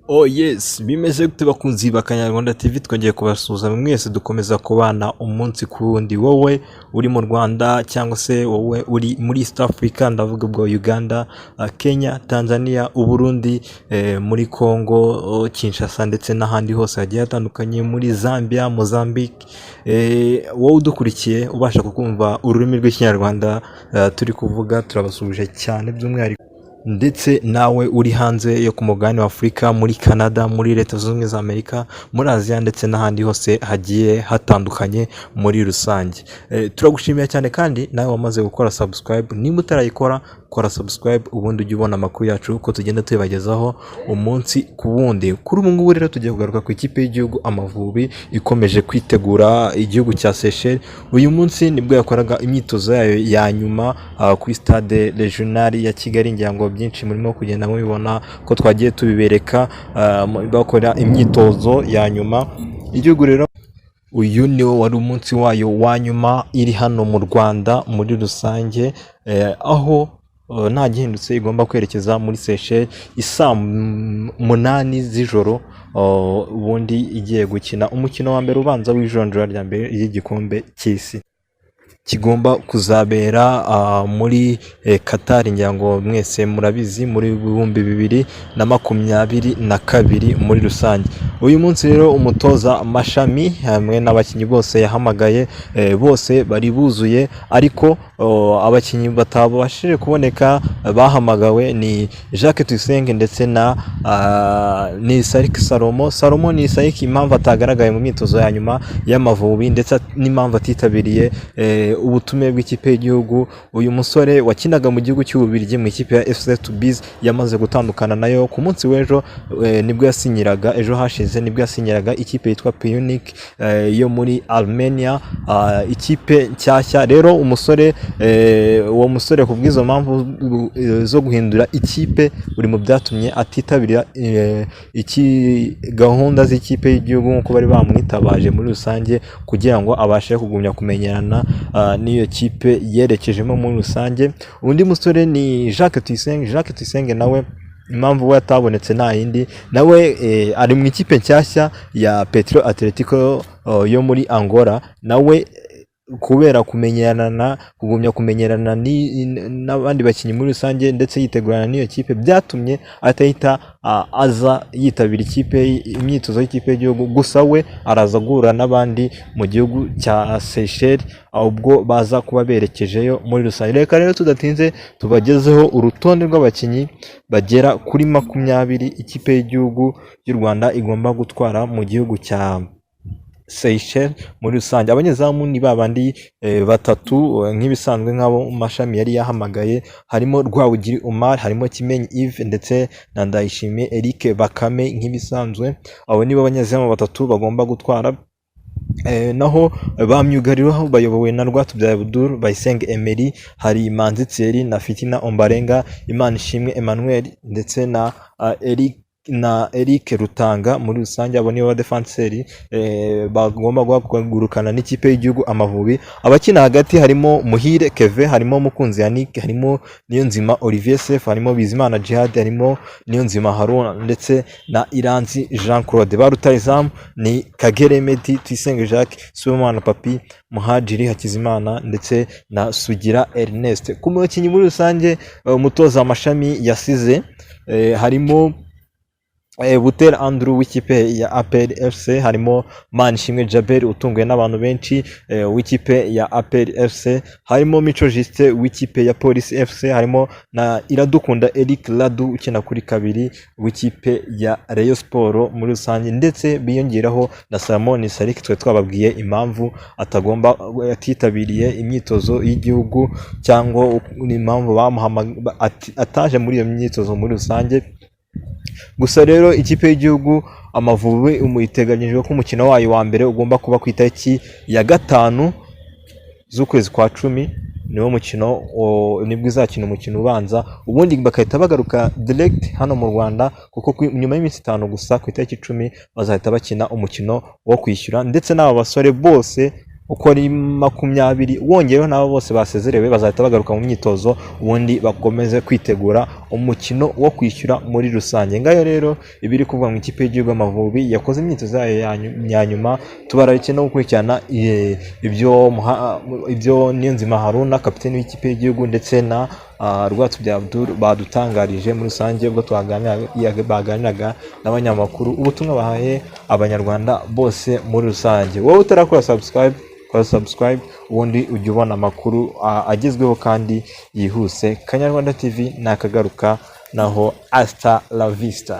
Oh yes, bimeze gute bakunzi ba Kanyarwanda TV? Twongeye kubasuhuza mwese, dukomeza kubana umunsi ku wundi. Wowe uri mu Rwanda cyangwa se wowe uri muri East Africa, ndavuga ubwo Uganda, Kenya, Tanzania, Uburundi, muri Congo, Kinshasa, ndetse n'ahandi hose hagiye hatandukanye, muri Zambia, Mozambique, wowe udukurikiye ubasha kukumva ururimi rw'Ikinyarwanda turi kuvuga, turabasuhuje cyane by'umwihariko. Ndetse nawe uri hanze yo ku mugabane wa Afurika, muri Canada, muri Leta Zunze Ubumwe za Amerika, muri Aziya ndetse n'ahandi hose hagiye hatandukanye muri rusange, turagushimiye cyane. Kandi nawe wamaze gukora subscribe, nimba utarayikora, kora subscribe, ubundi ujye ubona amakuru yacu uko tugenda tubibagezaho umunsi ku wundi. Kuri ubu ngubu rero tugiye kugaruka ku ikipe y'igihugu Amavubi ikomeje kwitegura igihugu cya Seychelles. Uyu munsi nibwo yakoraga imyitozo yayo ya nyuma kuri Stade Regional ya Kigali. Ngira ngo byinshi murimo kugenda mubibona ko twagiye tubibereka bakora imyitozo ya nyuma. Igihugu rero, uyu niwo wari umunsi wayo wa nyuma iri hano mu Rwanda muri rusange, aho nta gihindutse igomba kwerekeza muri Seychelles isaa 8 z'ijoro, ubundi igiye gukina umukino wa mbere ubanza w'ijonjora rya mbere ry'igikombe cy'isi kigomba kuzabera muri Qatar. Ngira ngo mwese murabizi, muri 2022 muri rusange. Uyu munsi rero umutoza Mashami hamwe n'abakinnyi bose yahamagaye, bose bari buzuye, ariko abakinnyi batabashije kuboneka bahamagawe ni Jacques Tuyisenge ndetse na Nirisarike Salomo. Salomo Nirisarike, impamvu atagaragaye mu myitozo ya nyuma y'Amavubi ndetse n'impamvu atitabiriye ubutumire bw'ikipe y'igihugu, uyu musore wakinaga mu gihugu cy'Ububiligi mu ikipe ya FC Tubize yamaze gutandukana nayo. Ku munsi w'ejo nibwo yasinyiraga, ejo hashize nibwo yasinyiraga ikipe yitwa Pyunik yo muri Armenia, ikipe nshyashya. Rero umusore uwo musore ku bw'izo mpamvu zo guhindura ikipe buri mu byatumye atitabira iki gahunda z'ikipe y'igihugu nk'uko bari bamwitabaje muri rusange, kugira ngo abashe kugumya kumenyerana n'iyo kipe yerekejemo muri rusange. Undi musore ni Jacques Tuyisenge. Jacques Tuyisenge nawe impamvu we atabonetse nta yindi, nawe ari mu ikipe nshyashya ya Petro Atletico yo muri Angola. Nawe kubera kumenyerana, kugumya kumenyerana n'abandi bakinnyi muri rusange ndetse yitegurana n'iyo kipe, byatumye atahita aza yitabira ikipe, imyitozo y'ikipe y'igihugu. Gusa we araza guhura n'abandi mu gihugu cya Seychelles ubwo baza kuba berekejeyo muri rusange. Reka rero tudatinze tubagezeho urutonde rw'abakinnyi bagera kuri 20 ikipe y'igihugu y'u Rwanda igomba gutwara mu gihugu cya Seychelles muri rusange. Abanyezamu ni babandi batatu nk'ibisanzwe, nk'abo mu Mashami yari yahamagaye. Harimo Rwabugiri Umar, harimo Kimenyi Yves ndetse na Ndayishimiye Eric Bakame nk'ibisanzwe. Abo nibo banyezamu batatu bagomba gutwara. Naho ba myugariro bayobowe na Rwatubyaye Abdul, Bayisenge Emery, hari Manzi Thierry na Fitina Ombarenga, Imanishimwe Emmanuel ndetse na Eric Rutanga muri rusange. Abo nibo badefanseri bagomba guhagurukana n'ikipe y'igihugu Amavubi. Abakina hagati harimo Muhire Keve, harimo Mukunzi Yannick, harimo Niyonzima Olivier Sefu, harimo Bizimana Djihad, harimo Niyonzima Haruna ndetse na Iranzi Jean Claude. Ba rutahizamu ni Kagere Meddie, Tuyisenge Jacques, Sibomana Papi, Muhadjiri Hakizimana ndetse na Sugira Ernest. Ku mukinnyi muri rusange umutoza Mashami yasize harimo Butera Andrew w'ikipe ya APR FC, harimo Manishimwe Djabel utunguwe n'abantu benshi w'ikipe ya APR FC, harimo Mico Justin w'ikipe ya Police FC, harimo na Iradukunda Eric Radu ukina kuri kabiri w'ikipe ya Rayon Sport muri rusange, ndetse biyongeraho na Salomon Sarik twari twababwiye impamvu atagomba atitabiriye imyitozo y'igihugu cyangwa impamvu ataje muri iyo myitozo muri rusange. Gusa rero ikipe y'igihugu Amavubi iteganyijwe ko umukino wayo wa mbere ugomba kuba ku itariki ya 5 z'ukwezi kwa 10. Niwo mukino nibwo izakina umukino ubanza, ubundi bagahita bagaruka direct hano mu Rwanda, kuko nyuma y'iminsi 5 gusa, ku itariki 10, bazahita bakina umukino wo kwishyura. Ndetse n'aba basore bose uko ari 20, wongeyeho n'abo bose basezerewe, bazahita bagaruka mu myitozo, ubundi bakomeze kwitegura. umukino wo kwishyura muri rusange. Ngayo rero ibiri kuvuga mu ikipe y'igihugu Amavubi yakoze imyitozo yayo ya nyuma. Tubararikiye no gukurikirana ibyo Niyonzima Haruna, kapiteni w'ikipe y'igihugu, ndetse na Rwatubyaye Abdul badutangarije muri rusange ubwo baganiraga n'abanyamakuru, ubutumwa bahaye Abanyarwanda bose muri rusange. Wowe utarakora subscribe, kora subscribe, ubundi ujya ubona amakuru agezweho kandi yihuse. Kanyarwanda TV nakagaruka, naho hasta la vista.